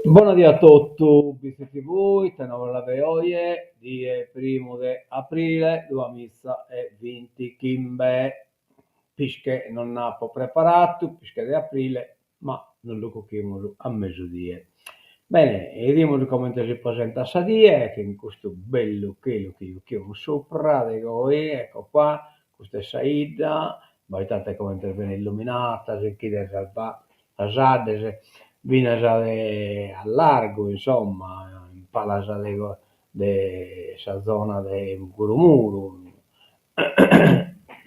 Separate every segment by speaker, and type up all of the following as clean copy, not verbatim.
Speaker 1: Bona die a totu, Bitzi TV, ite novas de oje, die primu de aprile duamiza e bintichimbe. Pische non nd'apo preparatu, pische de aprile, ma nos lu cochimus a mesudie. Bene, 'idimus comente si presentat sa die, chin custu bellu chelu chi juchimus supra de goi, ecco qua, custa est sa 'idda, abbaidade comente est bene illuminata, si ch'idet sas sas 'addes finas de a largu, insomma, in palas de de sa zona de Mugurumuru,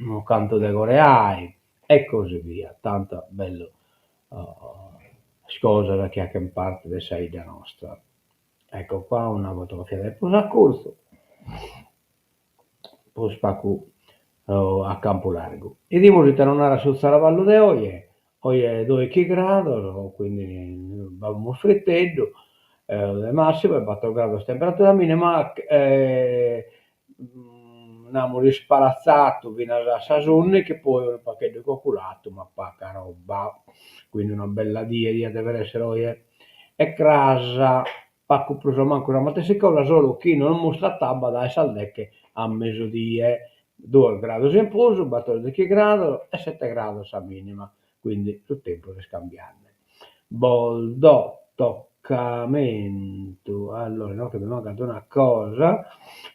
Speaker 1: unu cantu de Coreai e così via, tantas bellas cosas chi 'achen parte de sa 'idda nostra. Ecco qua una fotografia de prus a curzu, prus pagu a campu largu. 'Idimus ite nos narat su zaravallu de oje, oje doichi grados, quindi b'amus friteddu de massimu e bator grados temperatura minima nd'amus isparatzadu finas a sas ùndighi, poi unu pagheddu coculadu ma paga roba, quindi una bella die diat dever esser oje e cras pagu prus o mancu sa matessi cosa, solu chi nos mustrat abba dae sas deghe a mesudie, duos grados in prus, batòrdighi grados e sete grados sa minima, quindi su tempus est cambiende. Bos do tocamentu, allora inoghe mi mancat una cosa,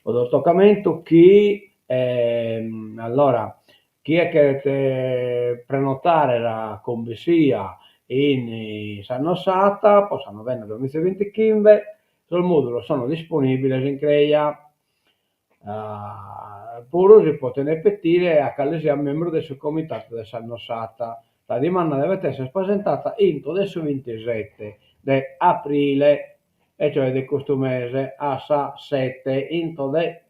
Speaker 1: bos do tocamentu chi allora chie cheret prenotare sa cumbissia in sa Nossata po sa novena duamiza e bintichimbe, sos modulos sono disponibiles in creja Puru si poten petire a cale siat membru de su comitatu de sa Nossata. Sa dimanda devet esser presentata intro de su bintisete de aprile, e cioè de custu mese, a sas sete. Intro de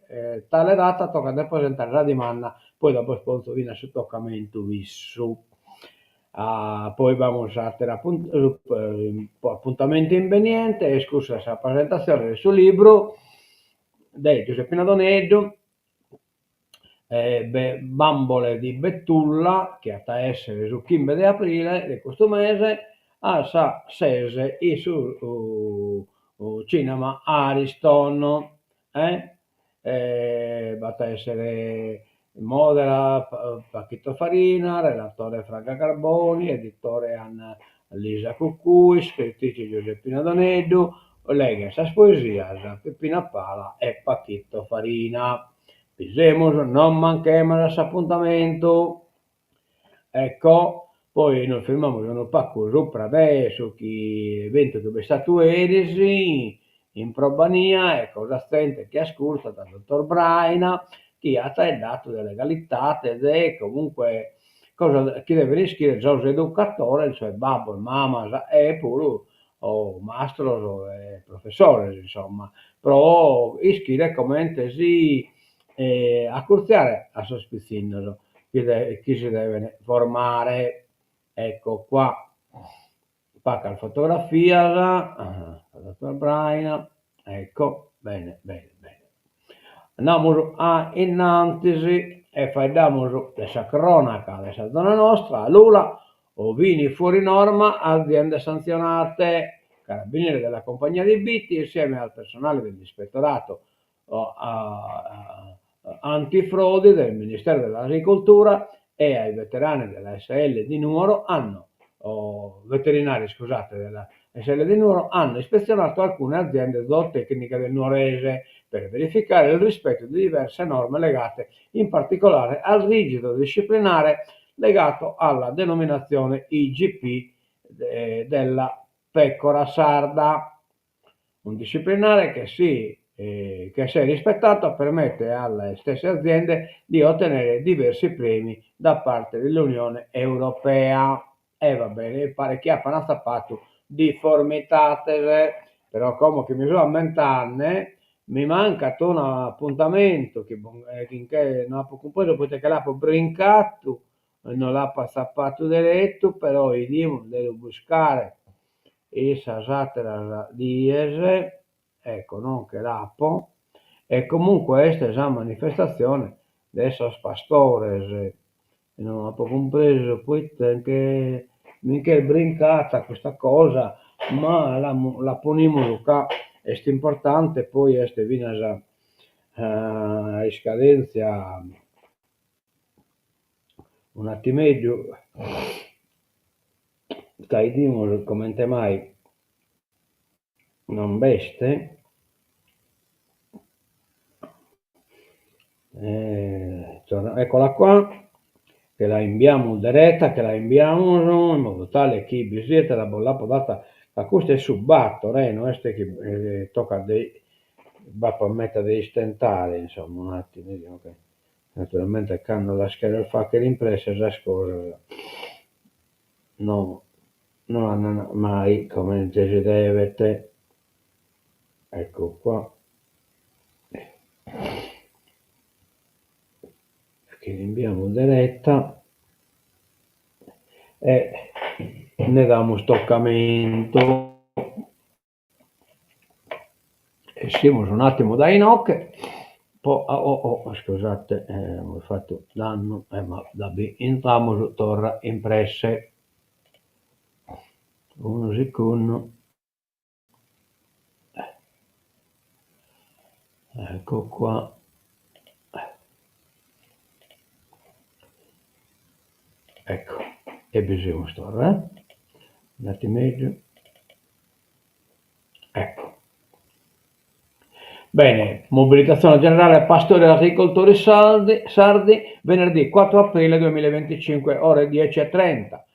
Speaker 1: tale data tocat de presentare sa dimanda, poi da bos ponzo finas su tocamentu fissu. Poi b'amus s'àteru apuntamentu imbeniente, est cussu de sa presentazione de su libru de Giuseppina Doneddu, Bambole di Betulla, chi at a èssere su chimbe de aprile de custu mese, a sas ses in su cinema Ariston. B'at a èssere Modera Pachito Farina, relatore Franca Carboni, editore Anna Lisa Cuccui, iscritrice Giuseppina Doneddu, leghen sas poesias Peppina Pala e Pachito Farina. Bi semus, non manchemus a s'apuntamentu. Ecco, poi nos firmamus unu pagu supra de su chi eventu chi b'est istatu eris in Probania, ecco sa zente chi ascurtat a dottor Braina chi at faeddatu de legalitate de comunque cosa chi deven ischire sos educatores, cioè babbos, mamas e puru mastros e professores insomma, pro ischire comente si acurtziare a sos pitzinnos chi si deven formare. Ecco qua pagas fotografias, dottor Braina, ecco, bene bene bene. Andamus a innantis e faeddamus de sa cronaca de sa zona nostra, Lula, ovini fuori norma, aziende sanzionate. Carabinieri della compagnia di Bitti insieme al personale dell'ispettorato antifrodi del Ministero dell'Agricoltura e ai veterani della ASL di Nuoro hanno veterinari scusate della ASL di Nuoro hanno ispezionato alcune aziende zootecniche del Nuorese per verificare il rispetto di diverse norme legate in particolare al rigido disciplinare legato alla denominazione IGP. della pecora sarda. Un disciplinare che si che se rispettato permette alle stesse aziende di ottenere diversi premi da parte dell'Unione Europea. E va bene, paret chi apan atzapadu diformidades, però como chi mi so ammentende mi mancat un'apuntamentu chi chi no apo cumpresu proite che l'apo brincadu e no l'apo atzapadu deretu, però 'idimus de lu buscare in sas ateras dies, ecco non che l'apo, e comunque est sa manifestatzione de sos pastores, no apo cumpresu proite nche mi nch'est brincada custa cosa, ma la ponimus ca est importante, poi est finas a iscadentzia un'attimeddu ca 'idimus comente mai non b'est eccola qua che la imbiamus deretta che la imbiamus in modu tale chi bi siet bos l'apo data ca custu est su bator e no est chi tocat de b'apo meta de istentare insomma un'attimu Naturalmente cando las cheres fagher in presse sas cosas no no andan mai comente si devet. Ecco qua. Che l'imbiamus deretta e nde damus tocamentu. Essimus un'attimu dae inoghe po oh oh iscusate amus fatu dannu e ma da bi intramus torra in presse. Unu segundu. Ecco qua. Ecco e bi semus torra un'attimeddu. Ecco. Bene, mobilitazione generale pastori e agricoltori sardi, sardi venerdì 4 aprile 2025, ore 10.30.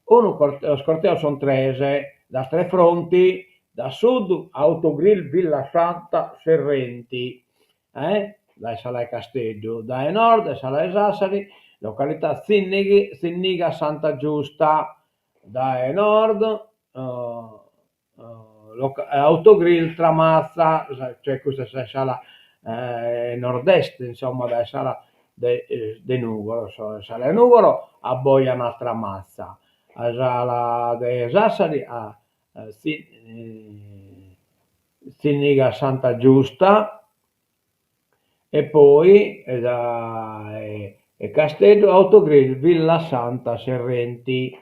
Speaker 1: Unu los corteos son tres, da tre fronti, da sud Autogrill Villa Santa Serrenti, eh, dae s'ala 'e Casteddu, dae nord s'ala 'e Sassari, località Zinnighi, Zinniga Santa Giusta, dae nord Autogrill Tramatza, cioè custa est s'ala nord-est, insomma, dae s'ala de de Nugoro, s'ala 'e Nugoro abbojan a Tramatza, a s'ala de Sassari a Zinniga Santa Giusta E poi dae Casteddu Autogrill Villa Santa Serrenti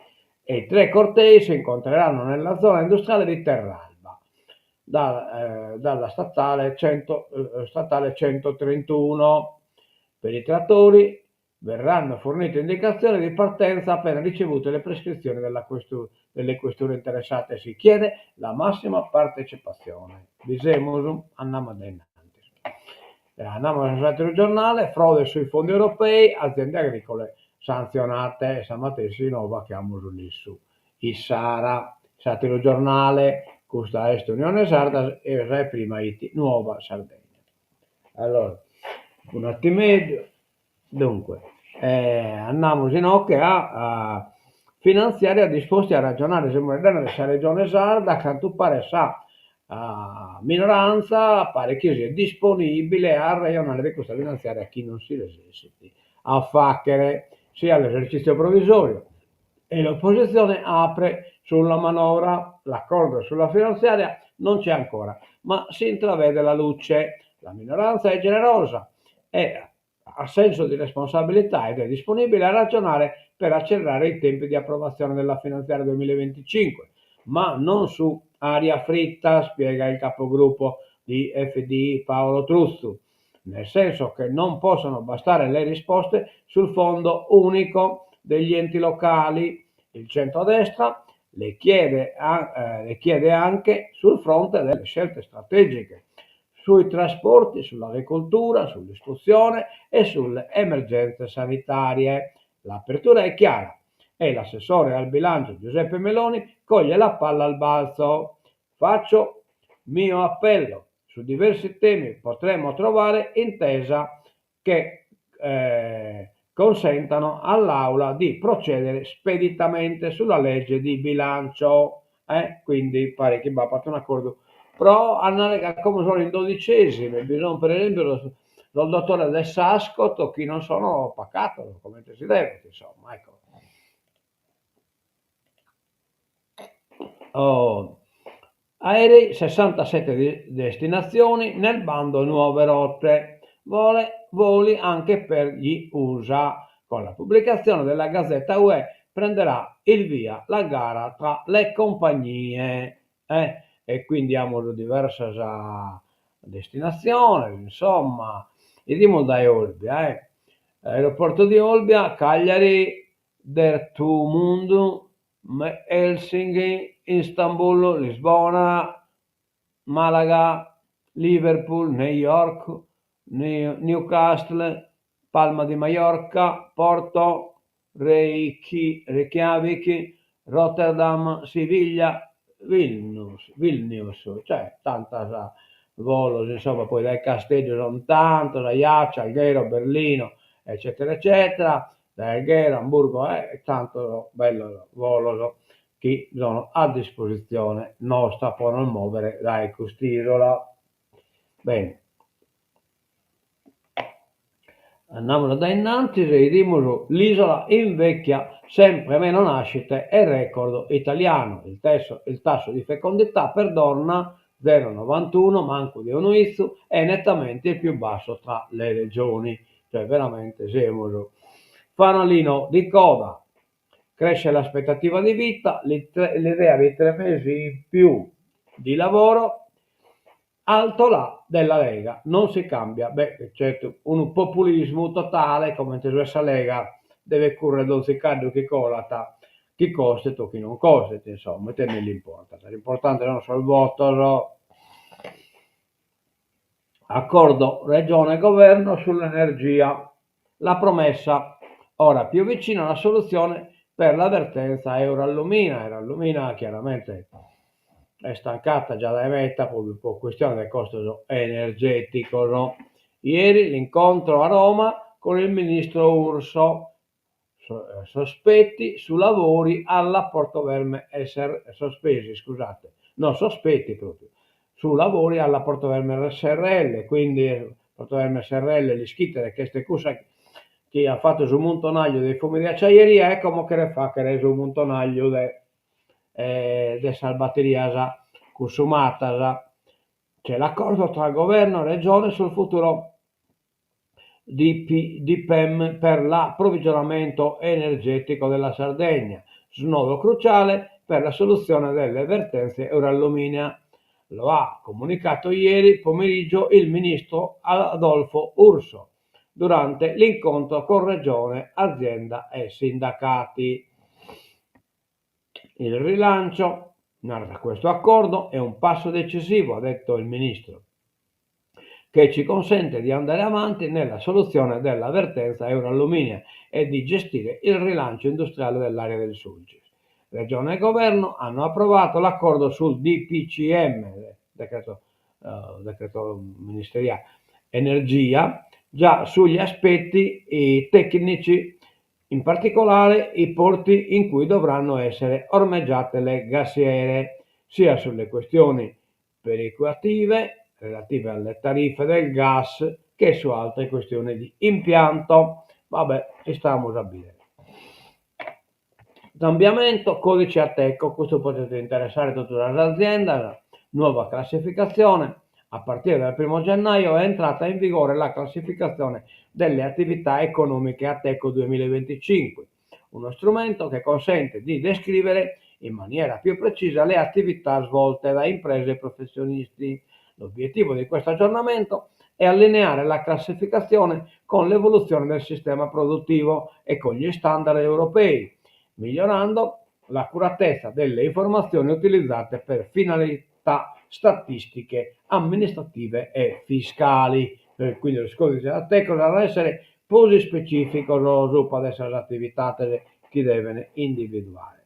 Speaker 1: e i tre cortei si incontreranno nella zona industriale di Terralba, dalla statale statale 131. Per i trattori Verranno fornite indicazioni di partenza appena ricevute le prescrizioni della questura, delle questure interessate. Si chiede la massima partecipazione. Bi semus, andamus a innantis. Andamus a s'àteru giornale, frode sui fondi europei, aziende agricole sanzionate, sa matessi nova chi amus lissu issara. S'àteru giornale, custa est Unione Sarda e sa 'e prima 'it Nuova Sardegna. Allora, un'attimeddu Dunque, andamus inoghe a finantziaria disposti a ragionare, semus faeddende de sa Regione Sarda, a cantu paret sa minoranza paret chi siat disponibile a arrejonare de custa finantziaria chi non si resessit a faghere, sì all'esercizio provvisorio e l'opposizione apre sulla manovra, l'accordo sulla finanziaria non c'è ancora, ma si intravede la luce, la minoranza è generosa e ha senso di responsabilità ed è disponibile a ragionare per accelerare i tempi di approvazione della finanziaria 2025, ma non su aria fritta, spiega il capogruppo di FDI Paolo Truzzu, nel senso che non possono bastare le risposte sul fondo unico degli enti locali. Il centrodestra le chiede, eh, le chiede anche sul fronte delle scelte strategiche, sui trasporti, sull'agricoltura, sull'istruzione e sulle emergenze sanitarie. L'apertura è chiara. E l'assessore al bilancio Giuseppe Meloni coglie la palla al balzo. Faccio mio appello, su diversi temi potremo trovare intesa che consentano all'Aula di procedere speditamente sulla legge di bilancio. Quindi paret chi b'apat un'acordu pro a narrer ca como sono in dodicesima, bi sono per esempio sos sos dotores de s'Ascot chi non sono pagados comente si devet, insomma, ecco. Aerei, 67 destinazioni nel bando nuove rotte, vole, voli anche per gli USA. Con la pubblicazione della Gazzetta UE prenderà il via la gara tra le compagnie. Eh? E quindi amus diversas destinatziones, insomma, 'idimus dae Olbia, eh. Aeroporto di Olbia, Cagliari, Dortmund, Helsinki, Istanbul, Lisbona, Malaga, Liverpool, New York, Newcastle, Palma di Maiorca, Porto, Reykjavik, Rotterdam, Siviglia, Vilnius, Vilnius, cioè tantas volos, insomma, poi dae Casteddu son tantos, Ajaccio, Alghero, Berlino, eccetera eccetera, dae Alghero, Amburgo e tantos bellos volos chi sono a dispositzione nostra po nos mòvere dae cust'isola. Bene. Andamus dae innantis e 'idimus l'isola invecchia, sempre meno nascite e record italiano, il tesso il tasso di fecondità per donna, zero novantuno, mancu de unu 'izu, è nettamente il più basso tra le regioni, cioè veramente semus fanalino di coda. Cresce l'aspettativa di vita, l'idea di tre mesi in più di lavoro, altolà della Lega, non si cambia. Beh, certu, unu populismu totale, comente su 'e sa Lega, devet currer donzi caddu chi colat, chi costet o chi non costet, insomma, ite mi l'importat, l'importante sono sos votos. Accordo Regione e Governo sull'energia. La promessa, ora più vicina la soluzione per la vertenza Eurallumina. Eurallumina chiaramente est tancada già dae meda po po questione de costos energeticos. Ieri l'incontro a Roma con il ministro Urso, sospetti su lavori alla Portoverme SR, sospesi, scusate, no sospetti proprio, su lavori alla Portoverme SRL, quindi Portoverme SRL l'ischite chi est cussa chi at fatu su muntonagliu dei fumi di acciaieria e como cheret faghere su muntonagliu de de sas batterias cunsumadas. C'è l'accordo tra governo e regione sul futuro DPCM per l'approvvigionamento energetico della Sardegna, snodo cruciale per la soluzione delle vertenze Eurallumina. Lo ha comunicato ieri pomeriggio il ministro Adolfo Urso durante l'incontro con Regione, azienda e sindacati. Il rilancio, narra questo accordo, è un passo decisivo, ha detto il ministro, che ci consente di andare avanti nella soluzione della vertenza Eurallumina e di gestire il rilancio industriale dell'area del Sulcis. Regione e Governo hanno approvato l'accordo sul DPCM, decreto, eh, decreto ministeriale, energia, già sugli aspetti eh, tecnici, in particolare i porti in cui dovranno essere ormeggiate le gasiere, sia sulle questioni perequative relative alle tariffe del gas che su altre questioni di impianto. Vabbè, istamus a bìdere. Cambiamento codice Ateco, custu podet interessare totu sas aziendas, nuova classificazione, a partire dal primo gennaio è entrata in vigore la classificazione delle attività economiche Ateco 2025, uno strumento che consente di descrivere in maniera più precisa le attività svolte da imprese e professionisti. L'obiettivo di questo aggiornamento è allineare la classificazione con l'evoluzione del sistema produttivo e con gli standard europei, migliorando l'accuratezza delle informazioni utilizzate per finalità statistiche, amministrative e fiscali. Quindi sos còdighes Ateco ant a èssere prus ispecìficos subra de sas atividades. chi devent individuare.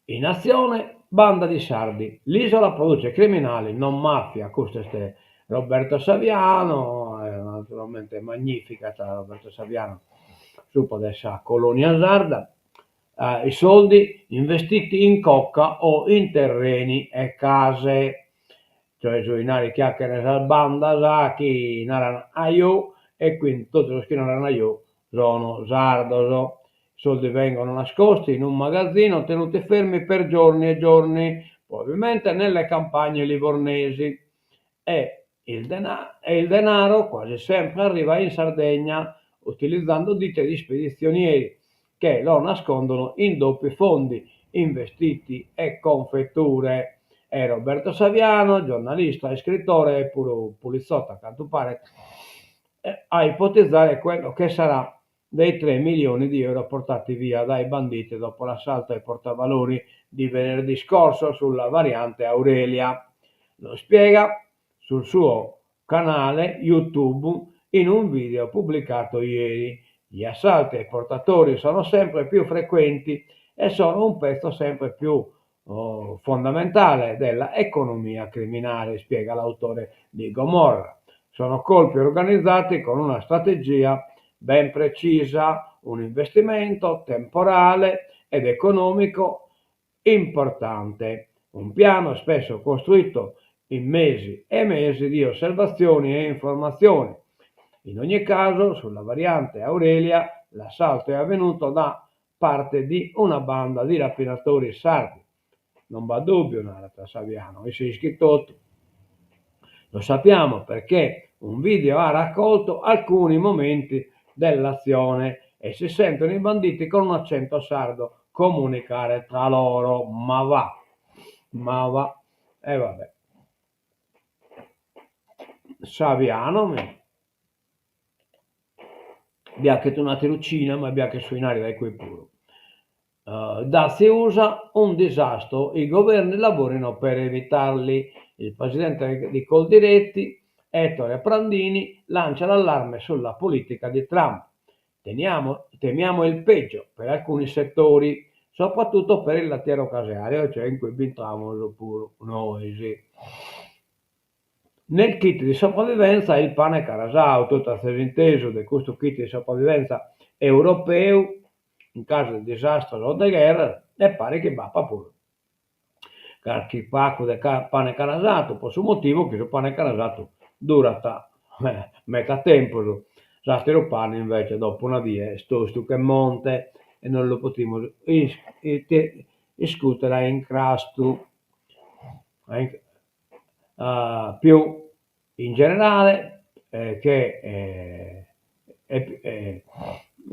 Speaker 1: In azione banda di sardi, l'isola produce criminali non mafia, custu est Roberto Saviano, naturalmente magnificat Roberto Saviano subra de sa colonia sarda, i soldi investiti in coca o in terreni e case, cioè su 'inari chi 'achen sas bandas chi naran aiò e quindi totu sos chi naran aiò sono sardos. Soldi vengono nascosti in un magazzino tenuti fermi per giorni e giorni, probabilmente nelle campagne livornesi e il e il denaro quasi sempre arriva in Sardegna utilizzando ditte di spedizionieri che lo nascondono in doppi fondi in vestiti e confetture. E Roberto Saviano, giornalista e scrittore e puru pulitzotto a cantu paret, a ipotizzare quello che sarà dei tre milioni di euro portati via dai banditi dopo l'assalto ai portavalori di venerdì scorso sulla variante Aurelia. Lo spiega sul suo canale YouTube in un video pubblicato ieri. Gli assalti ai portatori sono sempre più frequenti e sono un pezzo sempre più fondamentale della economia criminale, spiega l'autore di Gomorra. Sono colpi organizzati con una strategia ben precisa, un investimento temporale ed economico importante, un piano spesso costruito in mesi e mesi di osservazioni e informazioni. In ogni caso, sulla variante Aurelia, l'assalto è avvenuto da parte di una banda di rapinatori sardi. Non b'at dùbbiu, narat Saviano, isse ischit totu. Lo sappiamo perché un video ha raccolto alcuni momenti dell'azione e si sentono i banditi con un accento sardo comunicare tra loro. Ma va, ma va, e vabbè. Saviano mi bi 'achet un'ateru cinema e bi 'achet su 'inari dae cue puru. Dazi USA, un disastro, i governi lavorino per evitarli. Il presidente di Coldiretti, Ettore Prandini, lancia l'allarme sulla politica di Trump. Teniamo, temiamo il peggio per alcuni settori, soprattutto per il lattiero caseario, cioè in cui b'intramus puru nois. Nel kit di sopravvivenza il pane carasau, totu azis intesu de custu kit di sopravvivenza europeu in casu de disastros o de gherras e paret chi b'apat puru carchi pacu de pane carasatu po su motivu chi su pane carasatu durat meda tempus, s'ateru pane invece dopo una die est tostu che monte e non lu potimus iscutere a incrastu. Più in generale che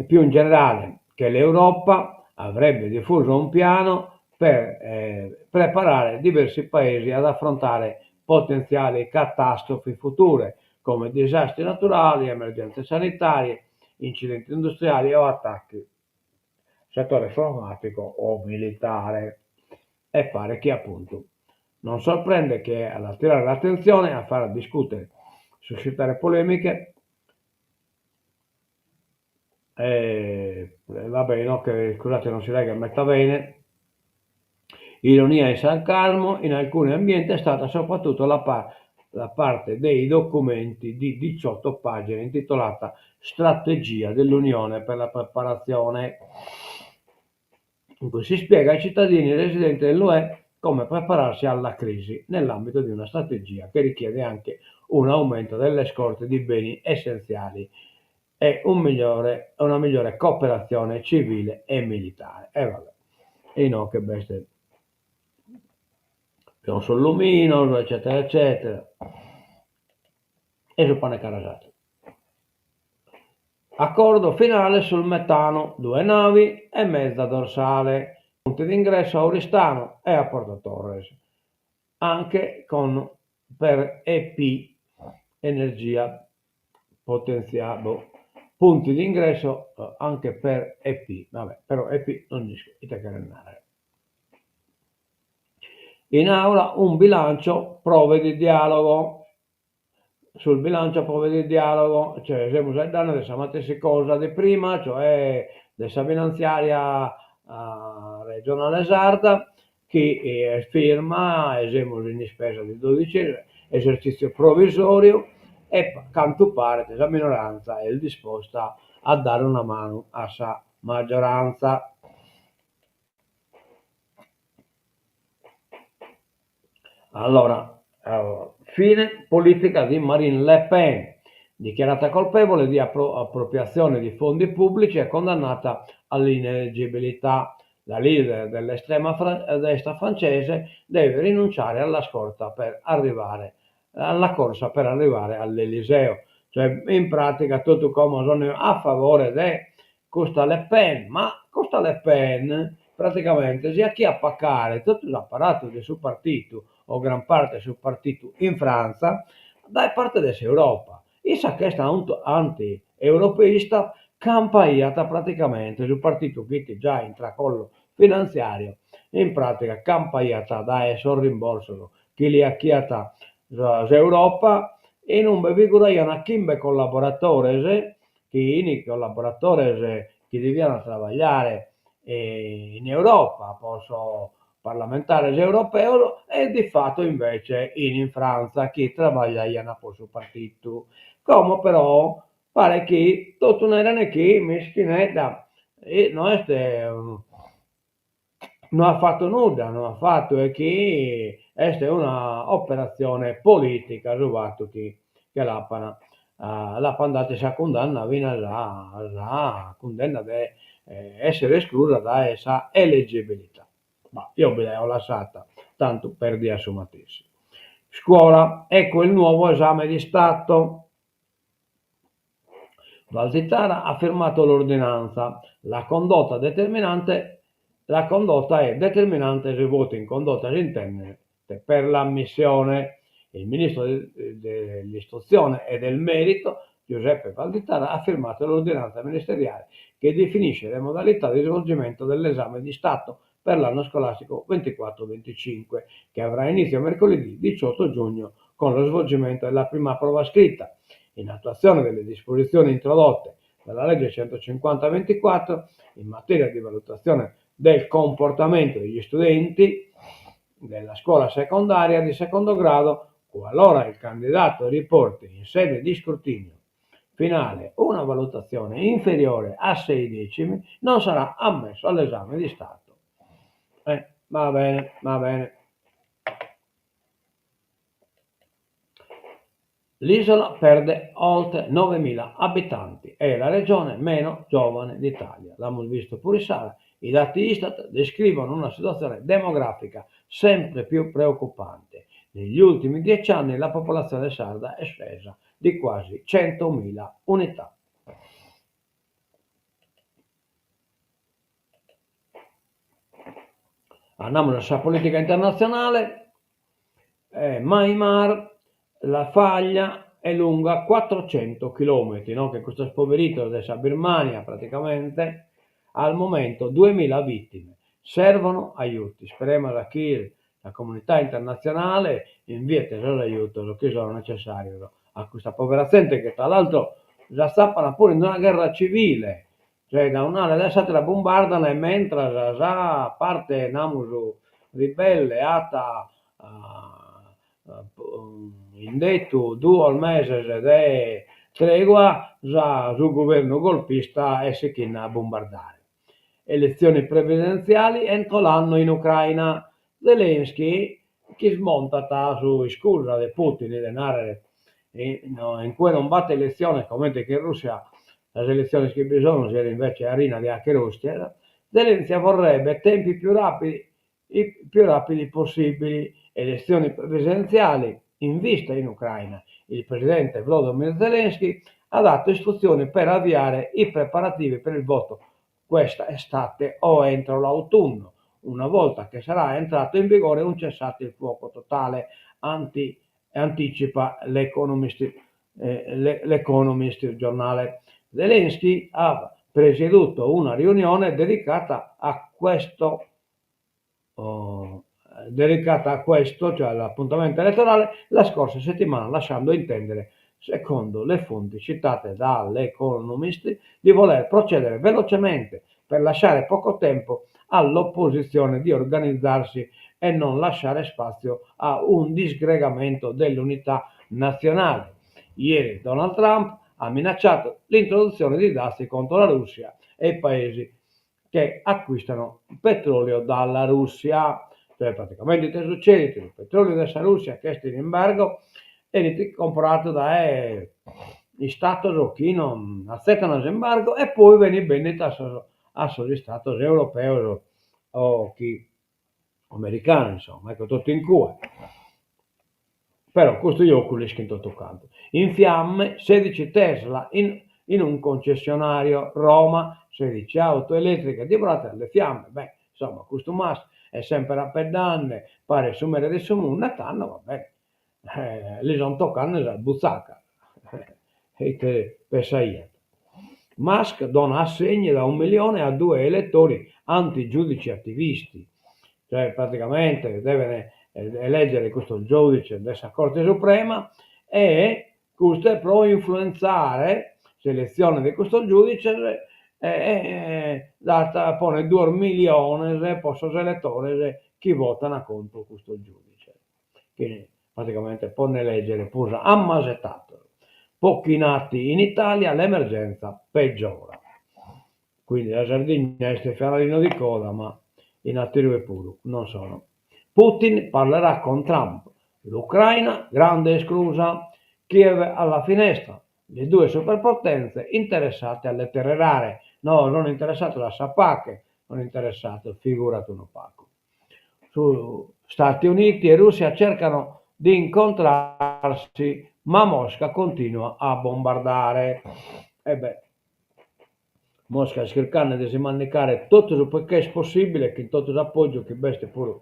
Speaker 1: più in generale che l'Europa avrebbe diffuso un piano per preparare diversi paesi ad affrontare potenziali catastrofi future, come disastri naturali, emergenze sanitarie, incidenti industriali o attacchi settore informatico o militare. E paret chi apuntu non sorprende che ad attirare l'attenzione e a far discutere, suscitare polemiche, e va bene, no, che scusate non si leghet meta bene, ironia e sarcasmo in alcuni ambienti è stata soprattutto la la parte dei documenti di 18 pagine intitolata Strategia dell'Unione per la preparazione, in cui si spiega ai cittadini residenti dell'UE come prepararsi alla crisi nell'ambito di una strategia che richiede anche un aumento delle scorte di beni essenziali e un migliore, una migliore cooperazione civile e militare. E vabbè, inoghe b'est sos luminos, eccetera eccetera, e su pane carasatu. Accordo finale sul metano, due navi e mezza dorsale, punti d'ingresso a Oristano e a Porto Torres, anche con per EP energia potenziale, punti di ingresso anche per EP, vabbè, però EP non isco ite cheret narrer. In aula un bilancio, prove di dialogo. Sul bilancio prevede il dialogo, cioè semus faeddende de sa matessi cosa de prima, cioè de sa finantziaria regionale sarda chi est firma e semus in ispesa de dodixi esercìtziu provisòriu e a cantu paret sa minoranza est disposta a dare una manu a sa maggiorantza. Allora, fine politica di Marine Le Pen, dichiarata colpevole di appropriazione di fondi pubblici e condannata all'ineleggibilità. La leader dell'estrema destra francese deve rinunciare alla scorta per arrivare alla corsa per arrivare all'Eliseo. Cioè, in pratica totu como sun a favore de custa Le Pen, ma custa Le Pen praticamente si 'achiat pacare totu s'aparatu de su partitu, o gran parte de su partitu in Frantza, dae parte de s'Europa. Issa ch'est anti-europeista campaiat praticamente su partitu chi fit giai in tracollo finantziàriu, in pratica campaiat dae sos rimborsos chi li 'achiat s'Europa, in umbe figuraian chimbe collaboratores chi 'ini collaboratores chi devian trabagliare in Europa po sos parlamentares europeos e di fatto invece 'ini in Frantza chi trabagliaian po su partitu. Como però paret chi totu naren chi mischinedda no est No at fatu nudda, no at fatu e chi est una operatzione polìtica su fatu chi che l'apan l'apan datu sa cundanna finas a sa cundenna de èssere esclusa dae sa elegibilità. Bah, eo bi l'aio lassata, tantu perdiat su matessi. Scuola, ecco il nuovo esame di Stato. Valditara ha firmato l'ordinanza, La condotta determinante La condotta è determinante su votu in condotta s'intendet per l'ammissione. Il ministro dell'Istruzione e del Merito, Giuseppe Valditara, ha firmato l'ordinanza ministeriale che definisce le modalità di svolgimento dell'esame di Stato per l'anno scolastico 24-25, che avrà inizio mercoledì 18 giugno con lo svolgimento della prima prova scritta, in attuazione delle disposizioni introdotte dalla legge 150-24 in materia di valutazione del comportamento degli studenti della scuola secondaria di secondo grado, qualora il candidato riporti in sede di scrutinio finale una valutazione inferiore a 6 decimi, non sarà ammesso all'esame di Stato. Eh, va bene, va bene. L'isola perde oltre 9.000 abitanti, è la regione meno giovane d'Italia. L'amus visto puru issara. I dati Istat descrivono una situazione demografica sempre più preoccupante. Negli ultimi dieci anni la popolazione sarda è scesa di quasi 100.000 unità. Andamus a sa politica internatzionale, Myanmar, la faglia è lunga 400 chilometri, no? Che custos poveritos de sa Birmania praticamente, al momento 2000 vittime, servono aiuti, speremus chi sa comunità internatzionale imbiet sos aiutos chi sono necessarios a custa povera zente che tra l'altro s'atzapana puru in una gherra civile, Cioè da un'ala e dae s'àtera bumbardan e mentras sa parte, namus, ribelle at indetu duos meses de tregua, sa su guvernu golpista est sighende a bumbardare. Elezioni presidenziali entro l'anno in Ucraina. Zelensky chi smontat su iscusa de Putin de nàrrere in cue non b'at eletziones comente chi in Russia sas eletziones chi bi sono siat invece arina de 'achere ostias, Zelensky vorrebbe tempi più rapidi più rapidi possibili, elezioni presidenziali in vista in Ucraina. Il presidente Volodymyr Zelensky ha dato istruzioni per avviare i preparativi per il voto questa estate o entro l'autunno, una volta che sarà entrato in vigore un cessate il fuoco totale, anti, anticipa l'Economist, eh, l'Economist, il giornale. Zelensky ha presieduto una riunione dedicata a questo oh, dedicata a questo, cioè all'appuntamento elettorale, la scorsa settimana, lasciando intendere Secondo le fonti citate dall'Economist, di voler procedere velocemente per lasciare poco tempo all'opposizione di organizzarsi e non lasciare spazio a un disgregamento dell'unità nazionale. Ieri Donald Trump ha minacciato l'introduzione di dazi contro la Russia e i paesi che acquistano petrolio dalla Russia. Cioè praticamente ite succedit, su petroliu de sa Russia chi est in embargo 'enit comporadu dae istados chi non atzetan s'embargo e poi benit bendidu a sos a sos istados europeos o chi americanos insomma, ecco totu in cue. Però custu giocu l'ischin totu cantu. In fiamme sedici Tesla in in un concessionario, Roma, sedici auto elettriche divorate dalle fiamme, beh insomma custu Musk est semper apeddande, paret su mere de su mundu e tando va bene li son tocande sas butzacas, ite pensaiat. Musk dona assegni da un milione a due elettori anti-giudici attivisti, cioè praticamente deven eleggere custos giudices de sa Corte Suprema e custu est pro influenzare s'eletzione de custos giudices e dat ponet duos miliones pro sos eletores chi votan contro custos giudices. Chi praticamente po nd'elègere prus ammasetados. Pochi nati in Italia, l'emergenza peggiora. Quindi la Sardigna est fanalino di coda, ma in aterue puru non sono. Putin parlerà con Trump, l'Ucraina grande esclusa, Kiev alla finestra, le due superpotenze interessate alle terre rare. No, sono interessados a sa pache, sono interessados, figurati unu pagu. Su Stati Uniti e Russia cercano di incontrarsi ma Mosca continua a bombardare. E beh, Mosca est chircande de si mandicare totu su chi est possibile chin totu s'apogiu chi b'est puru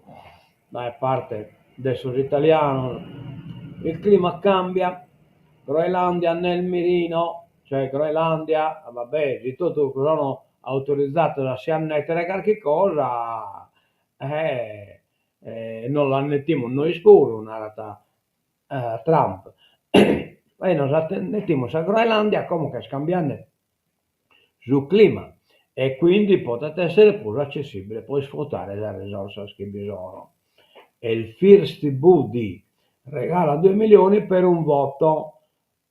Speaker 1: dae parte de sos italianos. Il clima cambia, Groenlandia nel mirino, cioè Groenlandia, va bè, si totu sono autorizados a si annettere carchi cosa, eh nos l'annettimus nois puru, narat Trump, e nos annettimus sa Groenlandia como chi est cambiende su clima e quindi podet essere prus accessibile pro isfrutare sas risorsas chi bi sono. E il First Buddy regala due milioni per un voto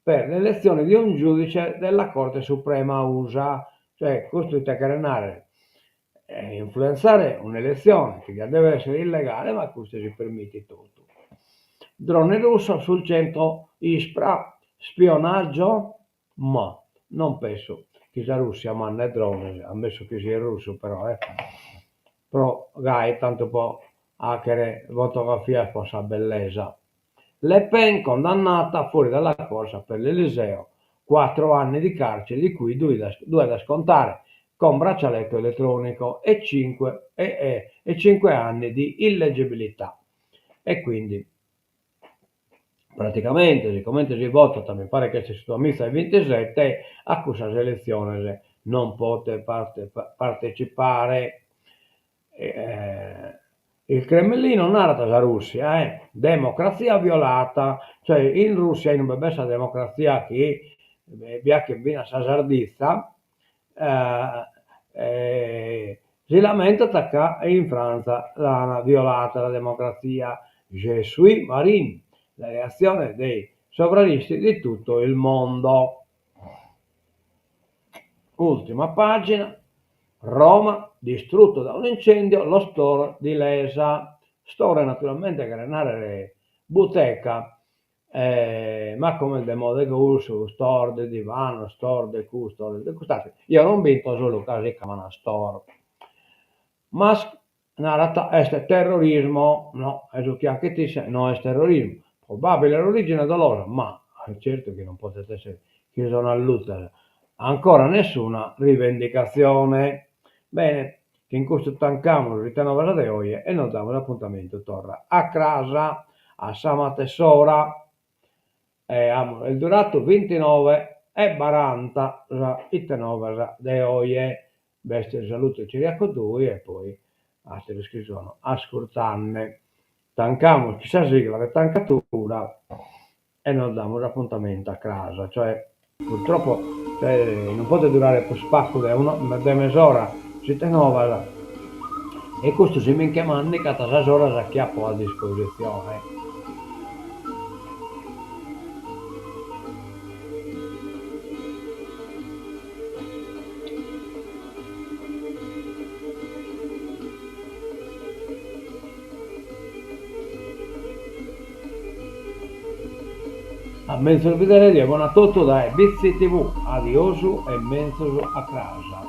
Speaker 1: per l'elezione di un giudice della Corte Suprema Usa, cioè custu ite cheret narrer, influenzare un'eletzione chi diat dever essere illegale ma custu si permitit totu. Drone russo sul centro Ispra, spionaggio? Ma non penso chi sa Russia mandet drones, ammessu chi siet russu però eh, pro gai tantu pro 'achere fotografias pro sa bellesa. Le Pen condannata fuori dalla corsa per l'Eliseo, quattro anni di carcere di cui due da, due da scontare con braccialetto elettronico e cinque, e, e, e cinque anni di illeggibilità. E quindi praticamente, sicomente si votat, mi paret chi est su duamiza e bintisete, a cussas eletziones non potet parte, partecipare. Il Cremlino narat sa Russia eh, democrazia violata, cioè in Russia inube b'est sa democrazia chi bi 'achet finas sa sarditza, si lamentat ca in Frantza l'an violata la democrazia, Je suis Marine, la reazione dei sovranisti di tutto il mondo. Ultima pagina, Roma, distrutto da un incendio lo store di Lesa. Store naturalmente cheret narrer buteca, ma como est de moda cussu, store de divano, store de custu, store de cust'ateru, eo non b'intro solu ca si craman store. Musk Narat est terrorismo, no, est su chi 'achet isse no est terrorismo, probabile l'origine dolosa, ma certu chi non podet esser chi sono allutas, ancora nessuna rivendicazione. Bene, chin custu tancamus Ite Novas de oje e nos damus apuntamentu torra a cras a sa matess'ora. E amus, est duratu bintinove e baranta sa Ite Novas de oje. B'est su salutu 'e Ciriaco Dui e poi àteros chi sono ascurtande. Tancamus chin sa sigla de tancatura. E nos damus apuntamentu a cras, cioè purtroppo cioè non podet durare prus pagu de una de mes'ora s'ite novas e custu si mi nche mandigat sas oras chi apo a dispositzione. A menzus bìdere e bona a totu dae Bitzi TV. Adiosu e menzus a cras.